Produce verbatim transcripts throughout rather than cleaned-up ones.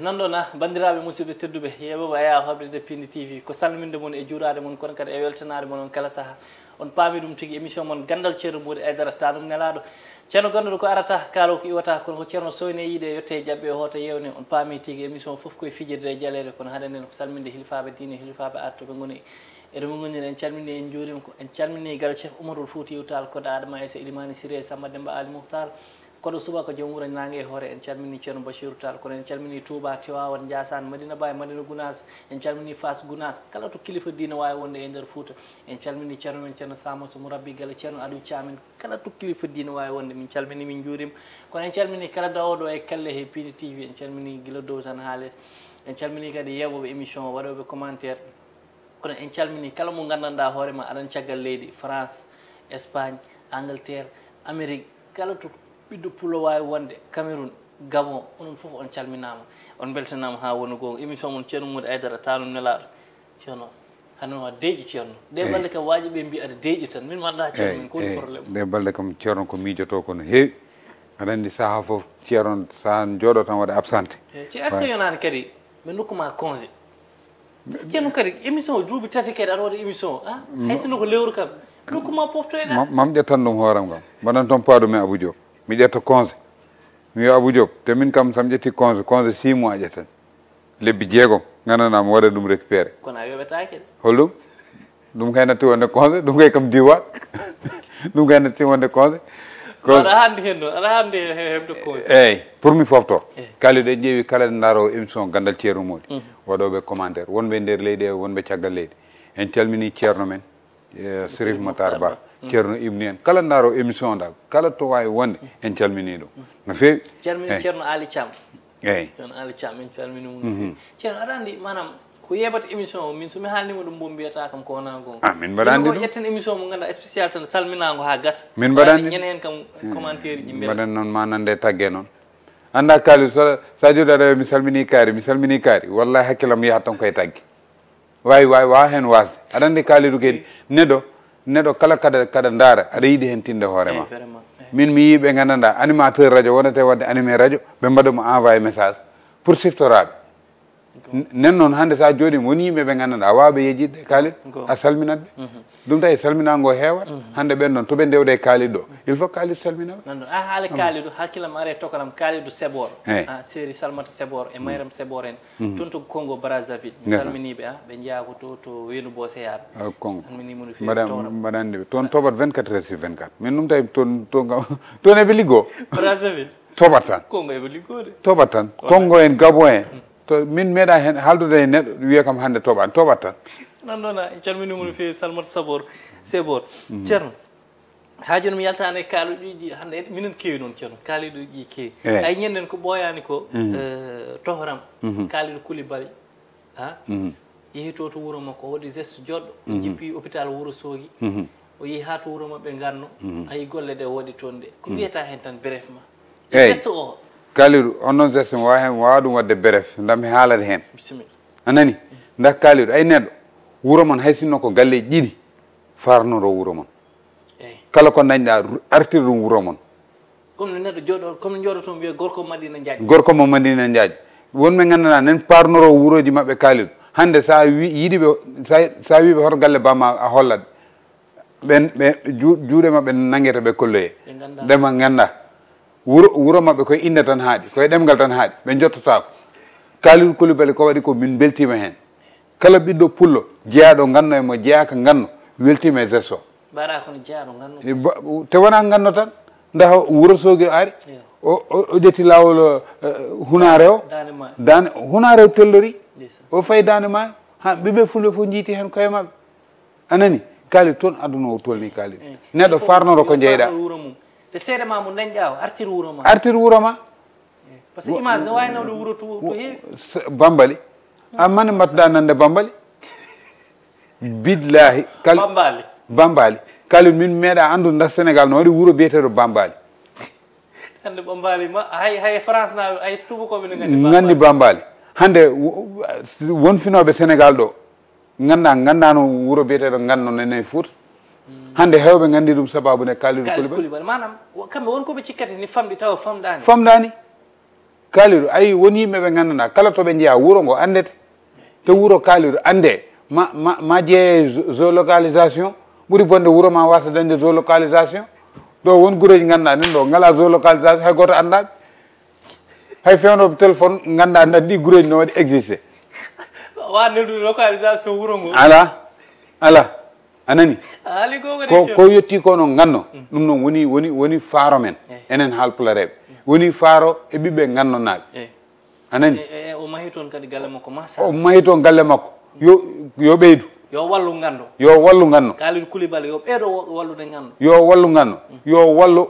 Nanɗon, ah, banndiraaɓe musidɓe tedduɓe, yeeɓooɓe Aya Hoɓde nde Pindi T V, ko salminde mon e juuraade mon, kono kadi e weltanaade mon on kala saha. On paami ɗum tigi, émission mon Ganndal Ceerno Moodi Aydara, taanum nelaaɗo. Ceerno ganduɗo ko arata, kaalo ko iwata, kono ko ceerno soyne yiide, yotte e jaɓɓe e hoota yewne. On paami tigi, émission fof koye fijirde e jaleeɗe, kono haɗen en ko salminde hilifaaɓe diine, hilifaaɓe aada to ɓe ngoni. Eɗen mo ngoniri, en calmini, en njuurima ko, en calmini galle Cheikh Oumarul Foutiyou Tall, koɗo Adama Aissa Ilimani Siré Samba Demba Ali Mouhtar, koɗo Suba ko joom wuro Nangue e hoore, en calmini Ceerno Bachirou Tall, kono en calmini Touba, Tivaouane, Ndiassane, Madina Baye, Madina Gounass, en calmini Fass Gounass, kala to kilifa diine waawi wonde e nder Fouta, en calmini ceerno men Ceerno Samoso Mourabbi galle Ceerno Aliou Thiam en, kala to kilifa diine waawi wonde, min calmini, min njuurima, kono en calmini kala dawooɗo e kalle he Pindi T V, en calmini gila dow tan haa les, en calmini kadi yeeɓooɓe émission o, waɗooɓe commentaire. Kono en calmini kala mo nganndanɗaa hoore ma aɗan caggal leydi, France, Espagne, Angleterre, Amérique, kala to ɓiɗɗo pullo waawi wonde, Cameroun, Gabon, onon fof on calminaama, on mbeltanaama haa woni goonga. Émission mon Ceerno Moodi Aydara, taanum nelaaɗo. Ceerno, hannde ma deeƴi ceerno. Ɗe balɗe kam waaji ɓe mbi aɗa deeƴi tan. Min mbaɗa ceerno, min ko woni problème? Ɗe balɗe kam ceerno ko miijoto ko no heewi. Aɗa anndi sahaa fof ceerno, sahaa jooɗo tan waɗa absenté. Eyi, ce-, est-ce que yonaani kadi ɓe ndokku ma congé? Ceerno kadi, émission o duuɓi tati kadi aɗa waɗa émission, ah? Hay sinno ko lewru kam. Ndokku ma poftoyɗa. Ma-, mam ƴettan ɗum hooram kam. Mbaɗan toon paadu mi Abou Diop. Mi ƴetta congé. Mi wiya Abou Diop, te min kam sam ƴetti congé, congé six mois ƴettan. Lebbi jeegom, nganndanaa mi waɗa ɗum récupéré. Kono a yoɓetaake de. Holɗum? Ɗum kay natti wonde congé, ɗum kay kam diwa. Ɗum kay natti wonde congé. Ko aɗa handi hen ɗo, aɗa handi he-, heɓde congé. Eyyi, pour mi fofto. Eyyi. Kala ɗo ƴeewi kala ndaaro émission Ganndal Ceerno Moodi. Mhm. Waɗooɓe commentaire, wonɓe nder leydi e wonɓe caggal leydi. En calmini ceerno men, eh, Serif Matar Ba, Ceerno Ibni en. Kala ndaaro émission dal, kala to waawi wonde, en calmini ɗum. No feewi. Calmini Ceerno Ali Thiam. Eyyi. Ceerno Ali Thiam, min calmini mo no feewi. Ceerno, aɗa anndi, maanaam, ko yeɓata émission o, min so mi haalnima ɗum, mbo mbiyata kam ko wona goonga. Ah, min mbaɗa anndi ɗum. Ƴetten émission mo ngannduɗaa spécial tan, salminaango haa gasa. Min mbaɗa anndi. Ñande heen kam, commentaire ji mbela. Mbaɗen noon, ma nande tagge noon. Annda Kalidou, so, so a jooɗi aɗa wiya, "Mi salmini kaari, mi salmini kaari." Wallahi hakkillam yahat tan koye tagge. Waawi, waawi, waawa heen waasde. Aɗa anndi Kalidou kadi, neɗɗo, neɗɗo kala kaɗa, kaɗa ndaara, aɗa yiɗi heen tinde hoore ma. Eyi, vraiment, eyi. Min mi yii ɓe nganndanɗaa, animateur radio wonata e waɗde animé radio, ɓe mbaɗa mo envoyé message pour siftoraaɓe. N-, nen noon hannde so a jooɗiima, won yimɓe ɓe nganndanɗaa, a waawa ɓe yejjitde Kalidou, a salminat ɓe. Mhm. Ɗum tawi salminaango heewat. Mhm. Hannde ɓen noon, to ɓe ndewde e Kalidou ɗo, il faut Kalidou salmina ɓe. Noon, noon. A haali Kalidou, hakkillam are tokaram Kalidou Sebor. Eyi. Ah, série Salmata Sebor e Mayram Sebor en. Mhm. Toon to Congo Brazzaville. Mi salminii ɓe, ah, ɓe njeyaa ko to, to Weendu Booseyaaɓe. Ah, Congo. Mi salminii mo no feewi, mbaɗa, tooram. Mbaɗa anndi ɓe. Toon toɓat vingt-quatre heures sur vingt-quatre. Min ɗum tawi toon, toon kam, toon eɓe liggoo. Brazzaville. Toɓat tan. Congo eɓe liggoode. Toɓat tan. Wallahi. Congo en, Gabon en. Mm. To min meeɗa heen haaldude e neɗɗo wiya kam hannde toɓaani. Toɓat tan. Noon, noon, ah, en calminii mo no feewi, Salmata Sabor, Sebor. Mm. Ceerno. Haa jooni mi yaltaani e kaaliɗuuji hannde, minen keewi noon, Ceerno. Kaaliɗuuji keewi. Eyi. Ay, ñanden ko ɓooyaani ko, eh, tohram, Kalidou Koulibaly, ha? Mhm. Yehi to, to wuro makko, o waɗi geste joɗɗo, o jippi hôpital Wuro Soogi. Mhm. O yehi haa to wuro maɓɓe Nganno, ayi golle ɗe o waɗi toon ɗe. Ko mbiyata heen tan, bref ma? Eyi. Geste o. Kalidou, on noon geste mo waawi heen, waawa ɗum waɗde bref, ndam mi haalata heen. Bisimilla. A nani? Nda Kalidou, ay neɗɗo, wuro mon hay sinno ko galleeji ɗiɗi, farnoro wuro mon. Eyi. Kala ko ndañɗaa, ru-, artir ɗum wuro mon. Comme no neɗɗo jooɗo, comme no jooɗoto mbiya gorko Madina Njaaj. Gorko mo Madina Njaaj. Wonɓe nganndanaa nen parnoro wurooji maɓɓe Kalidou. Hannde so a wi-, yiɗi ɓe, so a, so a wii ɓe hoto galle bamma a hollat. Ɓen, ɓe ju-, juuɗe maɓɓe nangete ɓe kolloye. Ɓe nganndaa. Ɓe ma nganndaa. Wuro, wuro maɓɓe koye innde tan haaɗi, koye ɗemngal tan haaɗi. Ɓe njottotaako. Kalidou Koulibaly ko waɗi ko min mbeltiima heen. Kala ɓiɗɗo pullo, jeyaaɗo Nganno e mo jeyaaka Nganno, weltiima e geste o. Mbaɗa kono jeyaaɗo Nganno. E ba-, te wonaa Nganno tan, nda o Wuro Soogi o ari, iyo, o, o, o ƴetti laawol, eh, Hunaare o. Daande Maayo. Daande, Hunaare o tellori. Ndeysaan. O fayi Daande Maayo. Ha, ɓiɓɓe Fulɓe fof njiiti heen koye maɓɓe. A nani? Kalidou toon aduna o tolni Kalidou. Eh. Neɗɗo farnoro ko jeyɗaa. Farnoro wuro mum. Te seede ma mo dañɗaa o, artir wuro ma. Artir wuro ma. Par ce que image ne waawi nawde wuro to, to heewi. S-, Bambali. A mani mbaɗɗa nande Bambali. Billahi. Kal-, Bambali. Bambali. Kalidou min meeɗa anndude nda Sénégal no waɗi wuro biyeteeɗo Bambali. Hannde Bambali ma, hay, hay France naaɓe, hay tubakooɓe ne nganndi Bambali. Nganndi Bambali. Hannde wo-, wo-, won finooɓe Sénégal ɗo. Nganndaa, nganndaano wuro biyeteeɗo Nganno nene e Fuuta. Mm. Hannde heewɓe nganndi ɗum sababu nde Kalidou Koulibaly. Kalidou Koulibaly. Maanaam, wo-, kamɓe won ko ɓe cikkata ni famɗi tawa famɗaani. Famɗaani. Kalidou, ay, won yimɓe ɓe nganndanɗaa, kala to ɓe njeyaa, wuro ngo anndete. To wuro Kalidou anndee, ma, ma, ma jeyee zo-, géolocalisation, ɓuri bonde wuro ma waasa dañde géolocalisation. Ɗo won gureeji ngannduɗaa ɗin ɗo, ngalaa géolocalisation, hay gooto anndaa ɓe. Hay fewnooɓe téléphone ngannduɗaa, nana ɗi gureeji no waɗi existé. Wa neldude localisation wuro ngo. Alaa, alaa. A nani? A haali goonga de, ko, ceerno. Ko yetti ko, onon nganno. Mm. Ɗum noon woni, woni, woni faaro men. Eh. Enen haalpulareeɓe. Woni faaro e ɓiɓɓe ngannonaaɓe. Eh. A nani? Eh, eh, o mahi toon kadi galle makko, machallah. O mahi toon galle makko. Yo, yo ɓeydu. Yo wallu nganndo. Yo wallu nganndo. Kalidou Koulibaly, yo ɓeydo wa-, wallude nganndo. Yo wallu nganndo. Mm. Yo wallu,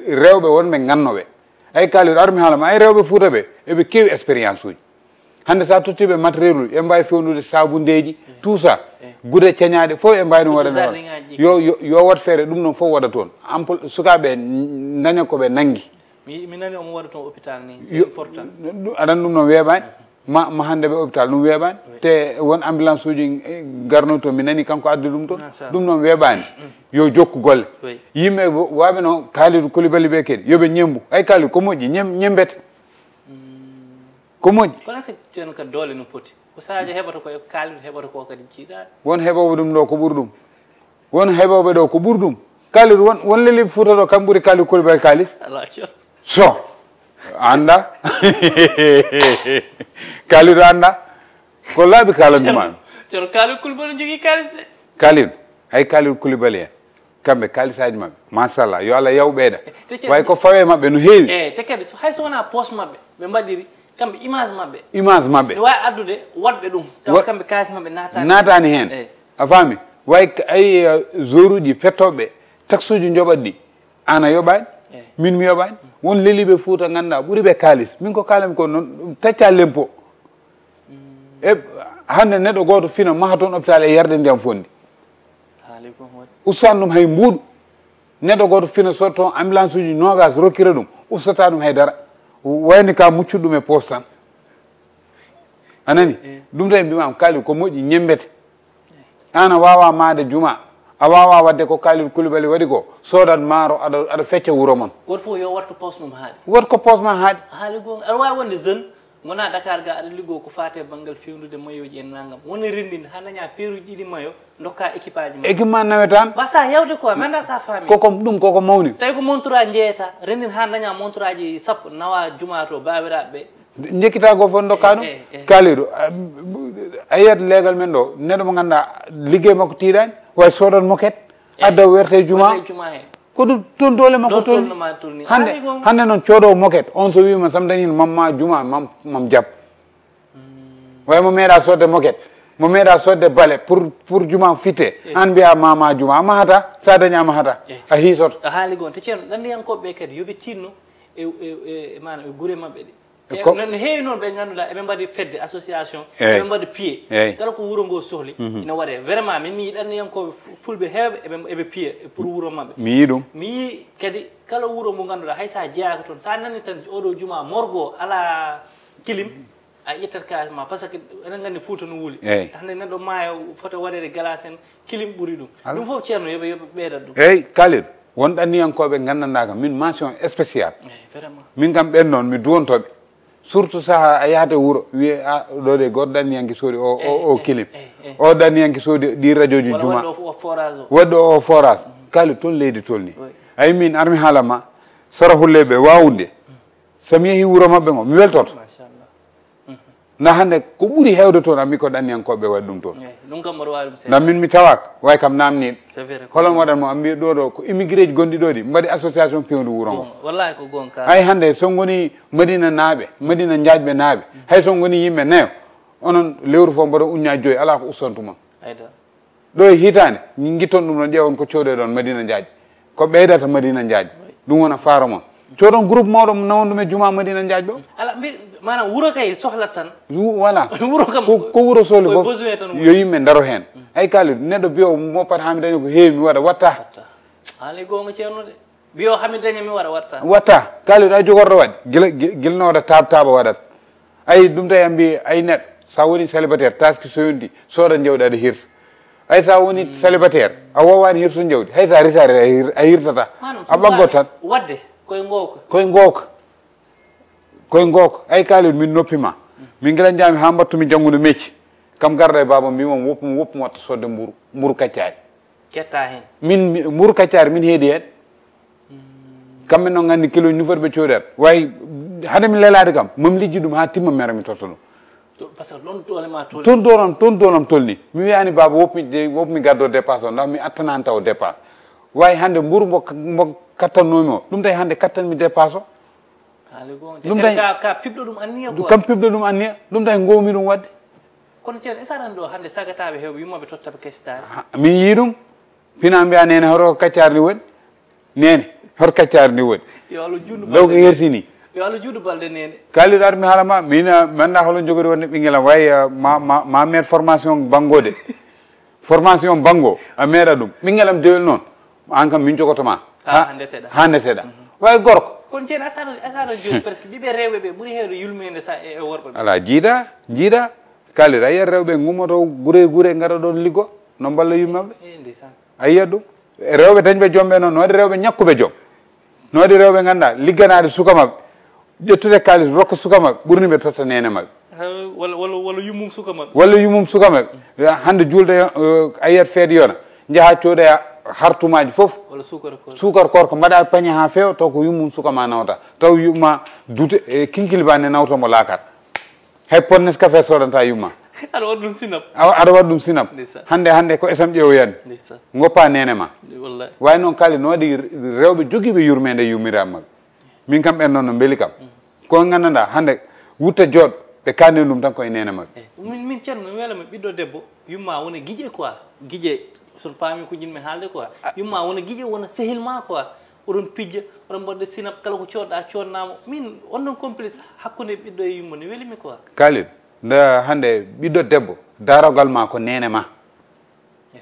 eh, rewɓe wonɓe ngannooɓe. Ay, Kalidou, ar mi haala ma, ay, rewɓe Fuuta ɓe, eɓe keewi expérience uji. Hannde, so a tottii ɓe matériel uji, eɓe mbaawi fewnude saabundeeji, eh, tout ça. Eh. Gude ceñaaɗe fof eɓe mbaawi ɗum waɗande hoore. Jardin ŋaaji ɗi. Yo, yo, yo waɗ feere, ɗum noon fof waɗa toon. Ample sukaaɓe n-, ndaña ko ɓe nanngi. Mi, mi nani omo waɗa toon hôpital ni, c'est important. Ɗum, aɗa anndi ɗum noon weeɓaani. Ma, ma hannde ɓe hôpital, ɗum weeɓaani. Oui. Te won ambulance uji, eh, ngarnoo toon, mi nani kanko addi ɗum toon. Machallah. Ɗum noon weeɓaani. Mm. Yo jokku golle. Oui. Yimɓe wo-, waaɓe no Kalidou Koulibaly ɓe kadi, yo ɓe ñemmbu. Ay, Kalidou, ko moƴƴi, ñem-, ñemmbete. Mm. Ko moƴƴi. Kono si ceerno kadi doole no poti. Ko Sadio heɓata ko e Kalidou heɓata ko kadi jiiɗaani. Won heɓooɓe ɗum ɗo ko ɓuri ɗum. Won heɓooɓe ɗo ko ɓuri ɗum. Kalidou won, won leliiɓe Fuuta ɗo kam ɓuri Kalidou Koulibaly kaalis. Alaa ceerno. So. Annda. Kalidou annda. Ko laaɓi kaalanmi ma. Ceerno, ceerno Kalidou Koulibaly jogii kaalis de. Kalidou. Hay Kalidou Koulibaly en. Kamɓe kaalisaaji maɓɓe, machallah, yo Allah yaw ɓeyda. Te kadi way ko fawe maɓɓe no heewi. Eh, te kadi so, hay so wonaa poche maɓɓe, ɓe mbaɗiri kamɓe image maɓɓe. Image maɓɓe. Ne waawi addude waɗɓe ɗum, tawa wa-, kamɓe kaalis maɓɓe naataani. Naataani heen. Eh. A faami? Way k-, ay, eh, zoruuji fettooɓe, taxuuji njoɓat ɗi, aan a yoɓaani, eh, min mi yoɓaani. Won leliiɓe Fuuta ngannduɗaa ɓuri ɓe kaalis. Min ko kaalanmi ko noon, ɗum tacca lempo. E hannde neɗɗo gooto fina maha toon hôpital e yarde ndiyam fondi. Haali ko hoore. Ustan ɗum hay mbuuɗu. Neɗɗo gooto fina so toon ambulance uji noogas rokkira ɗum, ustata ɗum hay dara. Wayni ka muccuɗo ɗum e poos tan. A nani? Eh. Ɗum tan mbimam kaali ko moƴƴi ñembete. Aan a waawa maade juma. A waawa waɗde ko Kalidou Koulibaly waɗi ko. Soodat maaro, aɗa, aɗa fecca wuro mon. Gooto fof yo wattu poos mum haaɗi. Wat ko poos ma haaɗi. Haali goonga. Aɗa waawi wonde jeune, ngona Dakar ga, aɗa liggoo ko faati e banngal fewnude mayoji en nangam. Wona renndinde haa daña peeruji ɗiɗi mayo, ndokka équipe aji ma. Équipe ma nawetaan. Ba sa yawde quoi, mi annda sa faami. Koko ɗum koko mawni. Tawi ko montre aji njeeyata, renndin haa daña montre aji sappo, nawa juma to baabiraaɓe ɓe. Njekkita goo fof ndokka ɗum. Eh, eh, eh. Kalidou, a, a yiyat leegal men ɗo, neɗɗo mo ngannduɗaa liggey makko tiiɗaani, way soodat moket, eh, adda werte e juma. Werte e juma he. Ko ɗum toon doole makko. Ɗoon tolni. Tolno ma tolni. Hannde, haali goonga. Hannde noon coodowo moket, on so wiima sam dañin mam ma juma, mam, mam jab. Mm. Way mo meeɗa sodde moket, mo meeɗa sodde bale pour, pour juma fitte, eh, aan mbiya mama juma, a mahata, sa dañi a mahata, eh, a hiisoto. A haali goonga. Te ceerno, ɗanniyankooɓe ɓe kadi, yo ɓe tiinno e, e, e, e maanaam e gure maɓɓe ɗe. E e ko no, no heewi noon ɓe ngannduɗaa eɓe mbaɗi fedde, association, eey, eɓe mbaɗi piye. Eey. Kala ko wuro ngo sohli, mhm, ina waɗee. Vraiment, min mi yiɗanniyankooɓe fu-, fulɓe heewɓe eɓe, eɓe piye pour wuro maɓɓe. Mi yii ɗum. Mi yii kadi kala wuro ngo ngannduɗaa, hay so a jeyaaka toon, so a nani tan oɗo juma morgo alaa kilim, a ƴettat kaalis ma, parce que eɗen nganndi Fuuta no wuli. Eey. Hannde neɗɗo maayo fota waɗeede glace en, kilim ɓuri ɗum. Ala. Ɗum fof, ceerno, yo ɓe, yo ɓe ɓeydat ɗum. Eey, Kalidou, won ɗanniyankooɓe nganndanɗaa kam, min mention spéciale. Eey, vraiment. Min kam ɓeen noon, mi duwonto ɓe. Surtout saha a yahata wuro, wiye, "A, ɗo de gooto ɗanniyanke soodi o, o, eey, o eey, kilim. Eey, eey. O ɗanniyanke soodi ɗi radioji juma. Walla waɗɗo o forage o." Waɗɗo o forage. Mhm. Kalidou, toon leydi tolni. Oui. Ay min, ar mi haala ma, Sarahulle ɓe waawunde. So mi yehii wuro maɓɓe ngo, mi weltoto. Machallah. Mhm. Na hannde ko ɓuri heewde toon, a mbi ko ɗanniyankooɓe waɗi ɗum toon. Eey, ɗum kam mboɗo waawi ɗum seeɗa. Na min mi tawaaka, way kam naamniiɗo. C'est vrai. Holon waɗan mo, a mbi ɗo ɗo ko immigré ji gonɗi ɗo ɗi, mbaɗi association pewndu wuro ngo. Goonga, wallahi ko goonga ka. Hay hannde so ngoni Madina naaɓe, Madina Njaajɓe naaɓe, hay so ngoni yimɓe nayo, onon lewru fof mboɗo uñña joyi, alaa ko ustantu mon. Hay dara. Ɗo e hitaande, min ngitton ɗum ɗon, ƴeewon ko coodoyɗon Madina Njaaj. Ko ɓeydata Madina Njaaj. Ɗum wona faaro mon. Coodon groupe mawɗo mo nawon ɗum e juma Madina Njaaj ɗo. Ala, mbi-, maanaam wuro kay sohlat tan. Wu-, voilà. Wuro kam ko, ko wuro sohli ko fof, besoin tan woni. Yo yimɓe ndaro heen. Mm. Ay Kalidou, neɗɗo biyo mo pat haa mi dañi ko heewi mi waɗa, watta. Watta. Haali goonga ceerno de. Mbiyo haa mi daña mi waɗa, watta. Watta. Kalidou, ay jogorɗo waɗi. Gila, gi-, gila no waɗa taab-, taaba waɗat. Ay, ɗum tawi a mbi, ay neɗɗo, so a woni célibataire, taaski so yonti, sooda jawdi aɗa hirsa. Ay, so a woni célibataire, a woowaani hirsude jawdi, hay so a ritaare, a hir-, a hirtata. Maanaam, a ɓaggot tan. Waɗde, koye ngoowka. Koye ngoowka. Koye ngooko, ay Kalidu, min noppi ma. Min gila njaami haa mbattumi janngude mecce. Kam garda e baaba mbima mi woppu, mi woppu mi watta sodde mburu, mburu kaccaari. Ketta heen. Min, mi- mburu kaccaari, min heedi heen. Kamɓe noon nganndi kilo nufata ɓe coodata. Way, hade mi lelaade kam, mami lijji ɗum haa timma mera mi totta ɗum. To- Par ce que ɗon doole ma tol. Toon doolam, toon doolam tolni. Mi wiyani baaba wopmi de- wopmi gaddo dépasse o, ndax mi attanani taw dépasse. Way hannde mburu mbo, mbo kattannoomi o, ɗum tawi hannde kattanmi dépasse o. Haali goonga. Ɗum Te tawi ka, ka piɓɗo ɗum anniya quoi. Kam piɓɗo ɗum anniya, ɗum tawi ngowmi ɗum waɗde. Kono ceerno, est-ce que aɗa anndi ɗo hannde sagataaɓe heewɓe yummaɓe tottaɓe kestaari? Ha, min yii ɗum. Pina mbiya nene hoto ko kaccaari ndi woni. Nene, hoto kaccaari ndi woni. Yo Allah juutnu Law ko balɗe. Hertini. Yo Allah juutnu balɗe nene. Kalidu ar mi haala ma, min ah, mi annda holo jogori wonde ɓinngel am. Way ah, ma, ma, ma met formation banngode. Formation banngo, a meeɗa ɗum. Ɓinngel am dewel noon, aan kam min jogoto ma. Ha, ha nde seeɗa. Ha nde seeɗa. Way gorko. Kono ceerno, a sara, a sara jooni presque ɓiɓɓe rewɓe ɓe ɓuri heewde yulmeende sa e, e worɓe ɓe. Ala, jiida, jiida. Kalidu, a yiyat rewɓe ngummoto gure e gure ngara ɗoon liggo, no mballa yummaɓe. Eh, ndeysaan. A yiyat ɗum. Rewɓe dañɓe joom ɓe noon, no waɗi rewɓe ñakkuɓe joom. No waɗi rewɓe ngannduɗaa, ligganaade suka maɓɓe, ƴettude kaalis, rokka suka maɓɓe, ɓurni ɓe totta neene maɓɓe. Ha, walla, walla, walla yummum suka maɓɓe. Walla yummum suka maɓɓe. Hannde juulde, eh, a yiyat feede yona, njaha coodoya hartumaaji fof. Walla suukara koorka. Suukara koorka, mbaɗa pañe haa feewa, taw ko yummum suka ma nawata. Taw yumma dute, e kinkili ba ne nawta mo laakar. Hay pot Nescafé sodanta yumma. Aɗa waɗa ɗum sinap. Awa, aɗa waɗa ɗum sinap. Ndeysaan. Hannde, hannde ko esam ƴeewoyani. Ndeysaan. Ngoppa neene ma. Wallahi. Way noon Kalidu, no waɗi rewɓe jogiiɓe yurmeende yummiraaɓe maɓɓe. Min kam ɓen noon no mbeli kam. Ko nganndanɗaa hannde wutta jooɗ ɓe kaani ɗum tan koye neene maɓɓe. Eh, min, min ceerno, mi welama ɓiɗɗo debbo, yumma wona giƴe quoi. Giƴe, son paami ko jinmi haalde quoi. Yumma wona giƴe, wona sehil ma quoi. Oɗon pijja, oɗon mbaɗa sinap, kala ko coodɗa coodnama. Min, on ɗon complice hakkunde ɓiɗɗo e yumma, ne welimi quoi. Kalidu, nda hannde ɓiɗɗo debbo, darogal ma ko neene ma. Eh.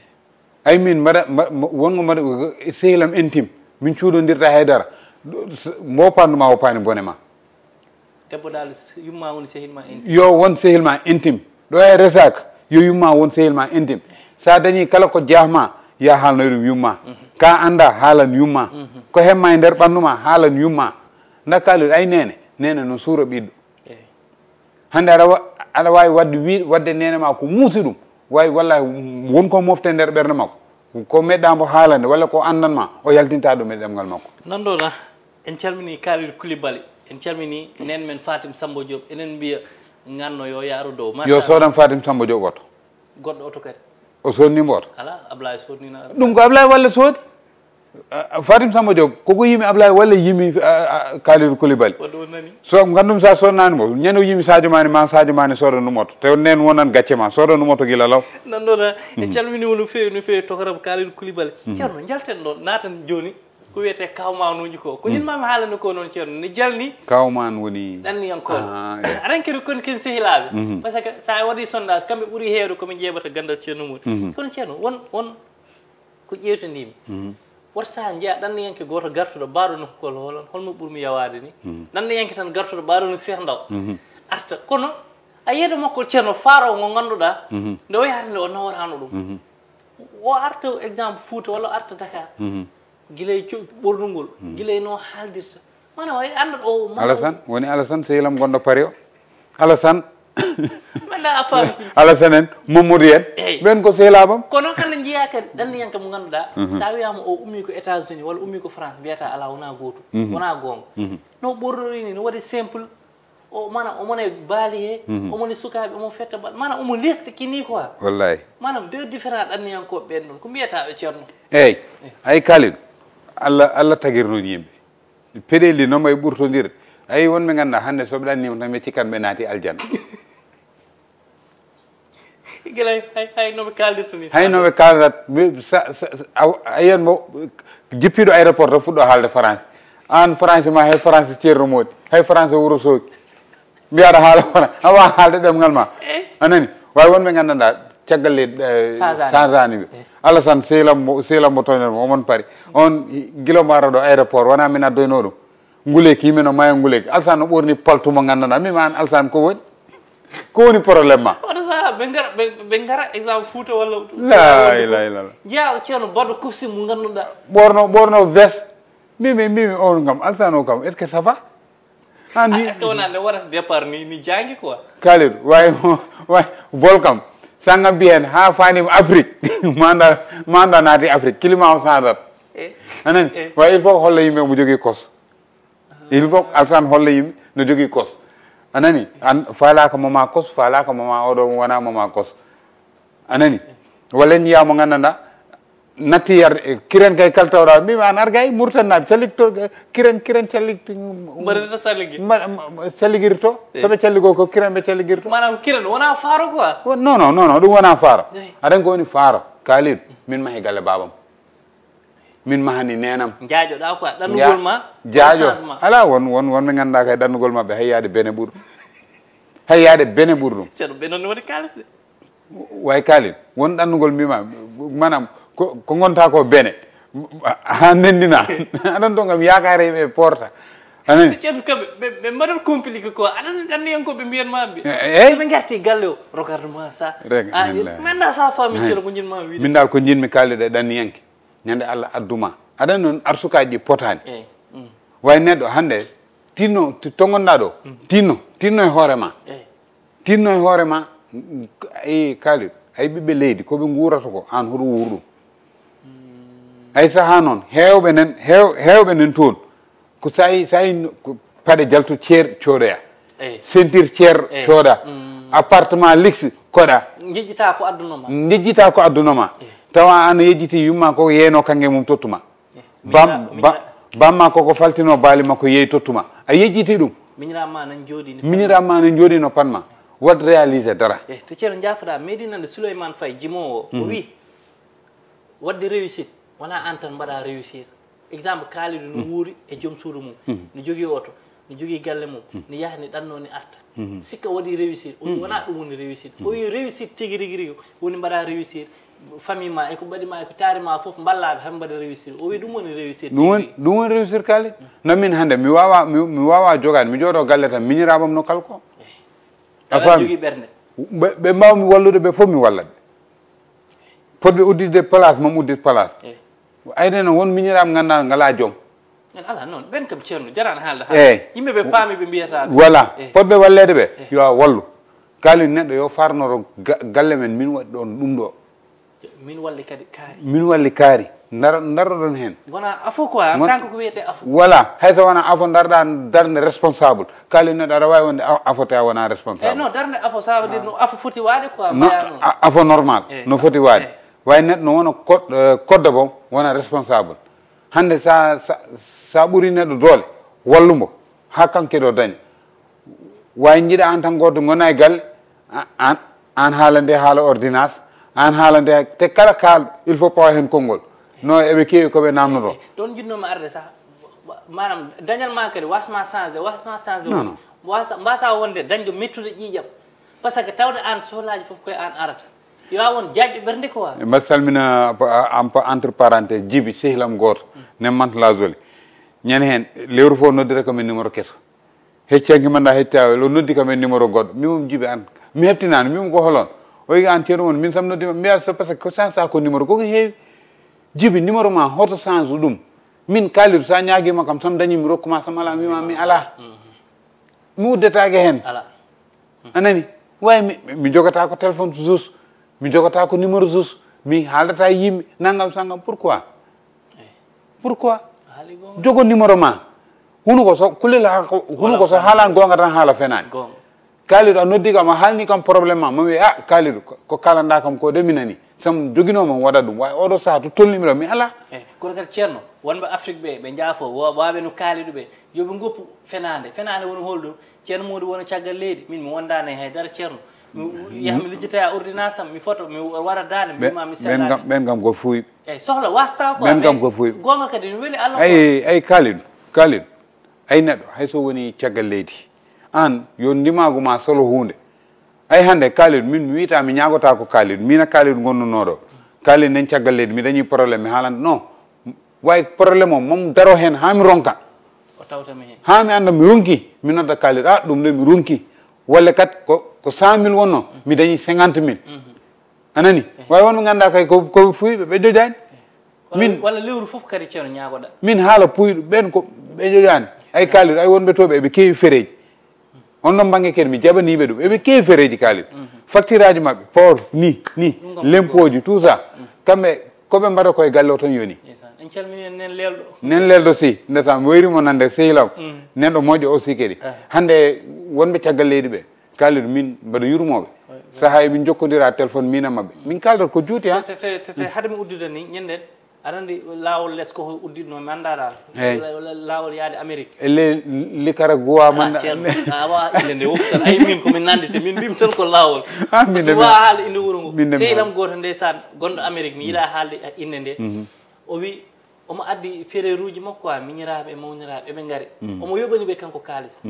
Ay min mbaɗa, mba-, mba-, wongo mbaɗa, sehilam intime, min cuuɗondirta haydara. Ɗo, s-, mbo pandu ma o paani bone ma. Debbo dal, s-, yumma woni sehil ma intime. Yo won sehil ma intime. Ɗo e resaka, yo yumma won sehil ma intime. Sa dañi kala ko jahma, ya haalnoy ɗum yumma. Mhm. Ka annda, haalan yumma. Mhm. Ko hemma e nder ɓanndu ma, haalan yumma. Nda Kalidu, ay neene, neene no suura ɓiɗɗo. Eyi. Hannde aɗa wa-, aɗa waawi waɗde wi-, waɗde neene ma ko muusi ɗum. Wawi wallahi won ko mofte nder ɓernde makko. Ko meɗɗa mbo haalande walla ko anndan ma, o yaltinta ɗum e ɗemngal makko. Nanɗo na, en calmini Kalidu Koulibaly, en calmini nen men Fatim Samba Diop, enen mbiya nganno yo yaaru dow. Yo machallah. Sodan Fatim Samba Diop oto. Goɗɗo oto kadi. O sodni mbo oto. Ala, Ablaye sodnina. Ɗum ko Ablaye Walla soodi. Ah, Fatim Samba Diop, koko yimi Ablaye Walla yimi, ah, ah, Kalidu Koulibaly. Waɗde o nani. So ngandum sa sodnani mo, ñande o yimi Sadio Mané, ma Sadio Mané soda ɗum oto. Te nen wonan gacce ma, soda ɗum oto gila law. Nanɗo na, en calminima no feewi, no feewi, tokaram Kalidu Koulibaly. Ceerno, jalten ɗon, naten jooni, ko wiyete kawmanuji ko. Ko ñin mami haalani ko noon, ceerno, ne jalni. Kawman woni ɗanniyankooɓe. Ah, eh. Aɗa anndi kadi kon ken sehilaaɓe. Par ce que sa waɗi sondage, kamɓe ɓuri heewde ko ɓe ƴeeɓata gandal ceerno mum. Kono ceerno, won, won ko ƴeewtaniimi. Wata saha njiya ɗanniyanke gooto gartuɗo baaɗo nokku kol, holon, holmo ɓurmi yawaade ni? Ɗanniyanke tan gartuɗo baaɗo no Seex Ndaw. Arta, kono a yeedo makko ceerno faaro ngo ngannduɗaa, nde o yahata nde o naworano ɗum. O arta exemple Fuuta walla o arta Dakar. Gila e co-, ɓornugol, gila e no haaldirta. Mana o annda ɗo o Alassane, woni Alassane, sehilam gonɗo Paris o. Alassane. Manda a faami. Alassane en, Mamadou en. Eyi. Ɓen ko sehilaaɓam. Kono kala njiya kadi ɗanniyanke mo ngannduɗaa, sa wiyama o ummi ko États-Unis walla ummi ko France, mbiyata ala, wona gootum. Wona goonga. No ɓornori ni, no waɗi simple. O mana, omo ne baali he, omo ne sukaaɓe, omo fetta ba-, mana omo lesti kini quoi. Wallahi. Manam deux différents ɗanniyankooɓe ɓen ɗon. Ko mbiyata ɓe ceerno? Eyi. Ay Kalidu. Allah, Allah tagirno yimɓe. Peɗeli no may ɓurtondir. Ay wonɓe ngannduɗaa hannde so ɓe ɗannima tan ɓe cikkan ɓe naati aljanna. Gila hay, hay, hay no ɓe kaaldirta ni. Hay no ɓe kaaldat, mi, sa, sa, sa, a, a yiyan mo jippiɗo aéroport tan fuɗɗo haalde français. An français ma hay français Ceerno Moodi, hay français Wuro Soogi. Mbiyaɗa haala français, a wawa haalde ɗemngal ma. Eh. A nani? Way wonɓe nganndanɗaa caggal leydi, eh, Sansani. Sansani ɓe. Eh. Alassane sehilam mo, sehilam mo toñan mo, omon Paris. On gila mo ara ɗo aéroport, wona min addoyno ɗum. Nguleyki, yimɓe no maya nguleyki. Alassane no ɓorni paltu mo nganndanɗaa. Min ma an Alassane ko woni? Ko woni problème ma? Oɗo saha ɓe ngara, ɓe, ɓe ngara exemple Fuuta walla. La ilaha illallah. Jeya o ceerno baɗɗo costume mo ngannduɗaa. Ɓorno, ɓorno veste. Mbimi, mbimi on kam, Alassane o kam, est-ce que ça va? Ah, est-ce que wona nde warata départ ni, ni jangi quoi? Kalidou, way, way, bol kam. Sanga mbiyen ha fani Afrique. Manda, manda nati Afrique. Climat o sandat. Eh. Anan, eh. Way, il faut holla yimɓe mo jogi kos. Il faut alsan holla yimɓe no jogi kos. Anani, an falaka mama kos, falaka mama oɗo wana mama kos. Anani, wala ni yamo ngandanda, natti yar, eh, kiren kay kal tawra, mi an argay, murtan na, calik to, eh, kiren, kiren calik. Mbaɗata saligi. Mba-, mba-, caligirto, eh. Sabe caligo ko kiren ɓe caligirto. Manam kiren, wona faro quoi. Wo-, non, non, non, non, ɗum wona faro. Eh. Aɗan ko woni faro, Kalidou, min mahi galle babam. Min mahani nenam. Jaajoɗa quoi, ɗannugol ma, jaajo. Changement. Ala won, won, won ɓe ngannduɗaa kay ɗannugol maɓɓe hay yaade bene ɓurɗo. Hay yaade bene ɓurɗo. Ceerno ɓe noon woni kaalis de. Way Kalidou, won ɗannugol mbima, manam, ko, ko ngonta ko bene. Ha ndenndina. Aɗan ɗo ngam yaakaare ɓe porta. Anani? Ceerno kamɓe, ɓe, ɓe mbaɗat compliqué quoi. Aɗan ɗanniyankoɓe mbiyan ma ɓe. Eh, eh. Ɓe ngarti galle o, regarde-moi ça. Reg-, ah, wallahi. Min da sa famille, eh. Ceerno ko njinma wiide. Min dal ko njinmi Kalidou e ɗanniyanke. Ñande Allah adduma. Aɗa noon arsukaaji ɗi potaani. Eey. Mm. Way neɗɗo hannde tinno, ti-, to ngonɗaa ɗo, mm, tinno, tinno e hoore ma. Eey. Tinno e hoore ma, mm, ay Kalidou, ay ɓiɓɓe leydi, ko ɓe nguurata ko, aan hoto wuur ɗum. Mm. Ay sahaa noon, heewɓe nen, heew-, heewɓe nen toon, ko sayi, sayi, ko paɗe jalto ceer coodoya. Eey. Ceinture ceer, eey, cooda. Mm. Appartement luxe koɗa. Jejjita ko adduno ma. Jejjita ko adduno ma. Eey. Tawa an yejjiti yumma ko yeeno kange mum tottuma. Eey. Bam, miñira-, ba-, miñira- bamma koko faltino baali makko yeeyi tottuma. A yejjiti ɗum. Miñira ma nan jooɗi ni. Miñira ma nan jooɗi no panma. Wat réalisé dara. Eey, to Ceerno jaafoɗa, meɗi nande Souleymane Faye jimowo, o, mhm, wi, wadde réussite, wona an tan mbaɗa réussir. Exemple, Kalidou no, mhm, wuuri e joom suudu mum. Mhm. No jogii oto, no jogii galle mum, mhm, no yaha, no ɗanno, no arta. Mhm. Sikka waɗi réussir. O wi, mhm, wona ɗum woni réussir. O, mhm, wi réussir tigi rigi rigi woni mbaɗa réussir. Famille ma, e ko mbaɗi ma, e ko taari ma fof, mballaaɓe, hay mbaɗa réussir. O wi ɗum woni réussir. Ɗum woni, tigi rigi. Ɗum woni réussir Kalidou. No min hannde, mi wawa, mi, mi wawa jogaade, mi jooɗo galle tan, miñiraaɓam no kala ko. Eey. A faami? Jogii ɓernde. Ɓe, ɓe mbawmi wallude ɓe fof, mi walla ɓe. Potɓe udditde place, mam uddit place. Eey. Ayne no won miñiraaɓe ngannduɗaa ngalaa joom. En alaa noon, ɓen kam Ceerno, jarano haalde haalde. Eey. Yimɓe ɓe paami ɓe mbiyata ɓe. Voilà. Eey. Potɓe walleede ɓe, eey, yo a wallu. Kaali neɗɗo yo farnoro ga-, galle men, min waɗi ɗoon ɗum ɗo. Min walli kadi kaari. Min walli kaari. Ndar-, ndaroɗon heen. Wona afo quoi, en tant que ko wiyetee afo. Voilà, hay so wona afo, ndarɗa darnde responsable. Kaali neɗɗo aɗa waawi wonde a-, afo te a wona responsable. Eh, non, darnde afo, ça veut dire no afo foti waade quoi, no, mbaya noon. A-, afo normal, eh, no foti waade. Eh. Way neɗɗo no wona ko-, eh, koddo boom, wona responsable. Hannde sa, sa, sa ɓuri neɗɗo doole, wallu mbo, haa kanko kadi o daña. Way njiɗa aan tan gooto ngona e galle, a-, aan, aan haala nde haala ordonnance, aan haala nde, te kala kaal, il faut pawa heen konngol. No eɓe keewi ko ɓe naamnotoo. Ɗoon njiɗnoo-mi arde sah, maanaam dañal ma kadi wasma changé, wasma changé. Non, non. Wasa, mbasa wonde dañde mettude ƴiiƴam. Parce que tawde aan sohlaaji fof koye aan arata. Yo a won jaajɗo ɓernde quoi. Mbaɗa salmina, pa-, am pa-, entre parenthèse, Jibi, sehlam gooto, mm, ne Mantes la Jolie. Ñande heen, lewru fof noddira ko min numéro keso. Hecci hanki manda hecci tawa, lo noddi kam e numéro goɗɗo. Mi mum Jibi an. Mi heptinaani, mi mum ko holon. O wi an ceerno on, min sam noddi ma. Mbiya so parce que ko change ko numéro, koko heewi. Jibi, numéro ma, hoto change ɗum. Min Kalidou, sa ñaagima kam, sam dañi mi rokkuma, sam ala, mi wima mi ala. Mhm. Mi uddetaake heen. Ala. A nani? Way mi, mi, mi jogata ko téléphone sus, mi jogata ko numéro sus, mi haaldata e yimɓe, nangam sangam. Pourquoi? Eey. Pourquoi? A haali goonga. Jogo numéro ma. Hunu ko so, kulel ha ko, hunu ko so haalan goonga tan haala fenaani. Goonga. Kalidou a noddi kam, a haalni kam problème ma, mami, "Ah, Kalidou, ko, ko kalanɗa kam ko de mi nani." Sam joginoo ma waɗa ɗum. Way oɗo saha to tolnimi ɗo, mi ala. Eey, kono kadi ceerno, wonɓe Afrique ɓe, ɓe njaafo, wo-, waɓe no Kalidou ɓe, yo ɓe ngoppu fenaande. Fenaande woni holɗum? Ceerno Mody wona caggal leydi, min mi wondaani e haydara ceerno. Mi yaha mi lijjita e ordonnance am, mi foto, mi wara daande, mi ɓe-, wima mi ɓen sellaani. Kam, ɓen kam ko fuuyɓe. Eey, sohla wasta quoi, ɓen kam mais ko fuuyɓe. Goonga kadi, mi weli Allah quoi. Ay, ay, Kalidou, Kalidou, ay neɗɗo, hay so woni caggal leydi, aan, yo ndimaagu ma solo huunde. Ay hannde, Kalidou, min mi wiyata mi ñaagotako Kalidou, min e Kalidou ngonnunooɗo. Kalidou nen caggal leydi, mi dañi problème, mi haalanta, non. Way problème o, mom daro heen haa mi ronka. O tawta mi heen. Haa mi annda mi ronki, mi nodda Kalidou, "Ah, ɗum de mi ronki." Walla kat ko, ko cent mille wonno, mi dañi cinquante mille. Mhm. A nani? Eh. Way wonɓe ngannduɗaa kay ko, ko fuuyɓe, ɓe jojaani. Eh. Walla, min walla lewru fof kadi ceerno ñaagoɗa. Min haala puuyɗo, ɓen ko ɓe jojaani. Ay Kalidou, ay wonɓe to ɓe, eɓe keewi fereeji. On ɗon bannge kadi mi jaɓaniiɓe ɗum. Eɓe keewi fereeji Kalidou. Facture aji maɓɓe, port, ni, ni, l'impôt ji, tout ça. Kamɓe, ko ɓe mbaɗa ko e galle o tan yoni. Ndeysaan. En calminii en nen leelɗo. Nen leelɗo si, ndesa mi wayri mo nande sehil am. Nen ɗo moƴƴo aussi kadi. Hannde wonɓe caggal leydi ɓe, Kalidou min mbaɗa yurmooɓe. Sahaa emin njokkondira téléphone min e maɓɓe. Min kaaldat ko juuti ha. Te, te, te, te, hade mi uddude ni, ñanden, aɗa anndi laawol les ko uddiɗno, mi anndaa dal. Eey. La-, la-, laawol yaade Amérique. E le, Nicaragua man. Ala ceerno, a waawaa innde nde woftan. Ay, min ko min nanndite, min mbimi tan ko laawol. Ah, min de, mi waawaa haalde innde wuro ngo. Min de, mi sehil am gooto ndeysaan, gonɗo Amérique, mi yiɗaa haalde innde nde. O wi, omo addi fereeruuji makko, a miñiraaɓe e mawniraaɓe, eɓe ngari. Omo yoɓani ɓe kanko kaalis.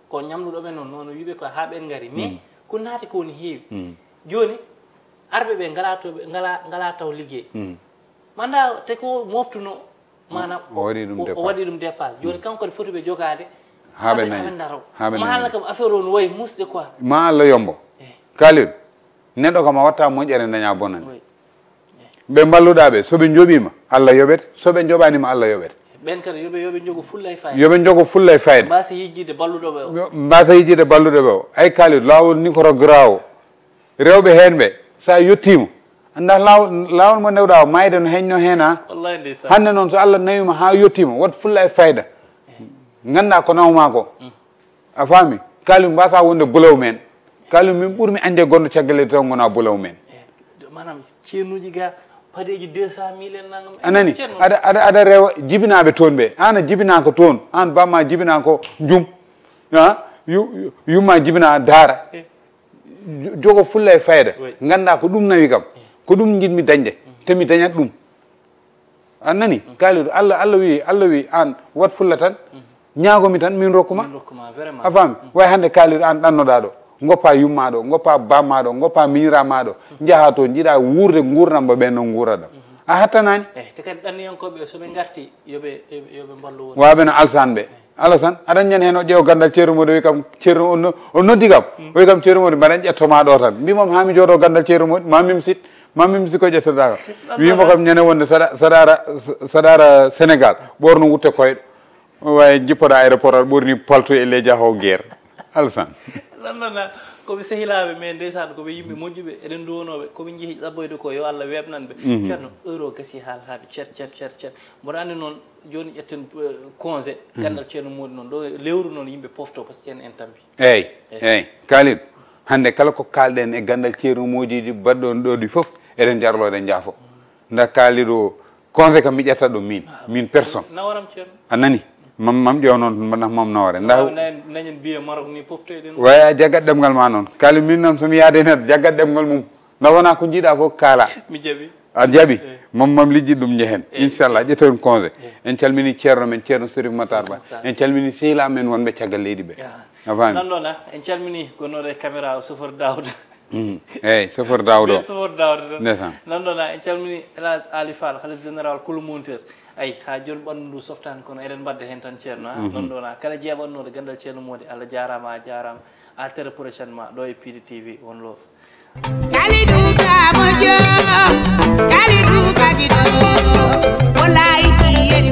Ko ñamluɗo ɓe noon, noon o wi ɓe ko haa ɓeen ngari. Mais ko naati ko woni heewi. Jooni, arɓe ɓe ngalaa to ɓe, ngalaa, ngalaa taw liggey. Manda te ko moftuno, maanaam o, o waɗi ɗum o, o dépasse. Waɗi ɗum dépasse. Jooni kanko ne foti ɓe jogaade haa ɓe haa ɓe, haa ɓe daña. Haa ɓe daña. Ma haalna kam affaire o no wayi musde quoi. Ma Allah yombo. Eey. Kalidou, neɗɗo kam a watta moƴƴere daña bonande. Oui. Ɓe mballuɗa ɓe, so ɓe njoɓima, Allah yoɓete. So ɓe njoɓanima, Allah yoɓete. Ɓen kadi yo ɓe, yo ɓe njogo fulla e fayda. Yo ɓe njogo fulla e fayda. Mbasa yejjide balluɗo ɓe o. Yo mbasa yejjide balluɗo ɓe o. Ay Kalidou, laawol Nicaragua o. Rewɓe heen ɓe, so a yettiima, anndaa laawol, laawol mo ndewɗaa o, maayde no heñnoo heen, a? Wallaay, ndeysaan. Hannde noon, so Allah nawii ma haa yettiima, waɗ fulla e fayda. Nganndaa ko naw maa ko. A faami? Kalidou, mbaasaa wonde bulaw men. Kalidou, min ɓurmi annde gonɗo caggal leydi taw ngonaa bulaw men. Eey, maanaam, ceenuuji ga, padeeji deux cent mille en nangam. A nani? Ceerno. Aɗa, aɗa, aɗa rewa jibinaaɓe toon ɓe. Aan a jibinaa ko toon. Aan bamma jibinaa ko Njum. A? Yu-, yu-, yumma jibinaa Daara. Eey. Jo-, jogo fulla e fayda. Oui. Nganndaa ko ɗum nawi kam. Ko ɗum njiɗmi dañde. Te mi dañat ɗum. A nani? Kalidou, Allah, Allah wi, Allah wi aan wat fulla tan. Ñaago mi tan, min rokku ma. Min rokku ma, vraiment. A faami? Way hannde Kalidou aan ɗannoɗaa ɗo. Ngoppa yumma ɗo, ngoppa bamma ɗo, ngoppa miñira ma ɗo. Njaha to, njiɗa wuurde nguurdam ba ɓen no nguura ɗam. A hattanani? Eey, te kadi ɗanniyankooɓe so ɓe ngarti, yo ɓe, yo ɓe, yo ɓe mballu won. Waaɓe no Alsan ɓe. Alasan, aɗa ñande heen o ƴeewa ganndal Ceerno Modi, o wi kam, Ceerno, o no-, o noddi kam. O wi kam, Ceerno Modi, mbaɗen ƴetto ma ɗo tan. Mbimam haa mi jooɗo ganndal Ceerno Modi, ma mim sit, ma mim sit ko ƴettoɗa kam. Wimo kam ñande wonde saɗa, saɗa ara, saɗa ara Sénégal, ɓorno wutte koyɗo. Way jippoɗa aéroport, aɗa ɓorni palto e ley jaho guerre. Alasan. Ɗon ɗon, ko ɓe sehilaaɓe, mais ndeysaan, ko ɓe yimɓe moƴƴuɓe, eɗen nduwonooɓe, ko ɓe njehi ɗaɓɓoyde ko, yo Allah weeɓnan ɓe. Ceerno, heure o gasi haal haaɓi, cer, cer, cer, cer. Mboɗo anndi noon, jooni ƴetten, eh, congé, ganndal Ceerno Modi noon, ɗo e lewru noon yimɓe pofto, par ce que en, en tampi. Eey, eey, Kalidou, hannde kala ko kaalɗen e ganndal Ceerno Modi ɗi baɗɗo on ɗo ɗi fof, eɗen jarlo, eɗen njaafo. Nda Kalidou, congé kam mi ƴetta ɗum min, min personne. Nawaram Ceerno. A nani? Mam, mam ƴeew noon, ndax mam nawore. Nda nañen biye Maroc ni poftoyɗen. Waya jaggat ɗemngal ma noon. Kalidou min noon so mi yaade neɗɗo, jaggat ɗemngal mum. Nda wona ko jiiɗa fof kaala. Mi jaɓi. A jaɓi? Eey. Mam, mam lijji ɗum njehen. Eey. Inchallah, ƴetten congé. Eey. En calmini ceerno men, Ceerno Serif Matar Ba. Serif Matar. En calmini sehilaaɓe men wonɓe caggal leydi ɓe. Yaa. A faami? Nan ɗon, a, en calmini gonnooɗo e caméra o, chauffeur Daouda. Mhm. Eey, chauffeur Daouda o. Chauffeur Daouda tan. Ndeysaan. Nan ɗon, a, en calmini El Hadj Ali Fall, Khalif Général Kulu Monteur. Ay, haa jooni ɓanndu ndu softaani, kono eɗen mbaɗda heen tan, Ceerno, a. Mhm. Nan ɗon, a, kala jeeɓannooɗo ganndal Ceerno Modi, Allah jaaraama, a jaaraama. À très prochainement, ɗo e P D T V, one love. Kalidou Ka moƴƴo, Kalidou Ka giɗo, o laayi ki yeri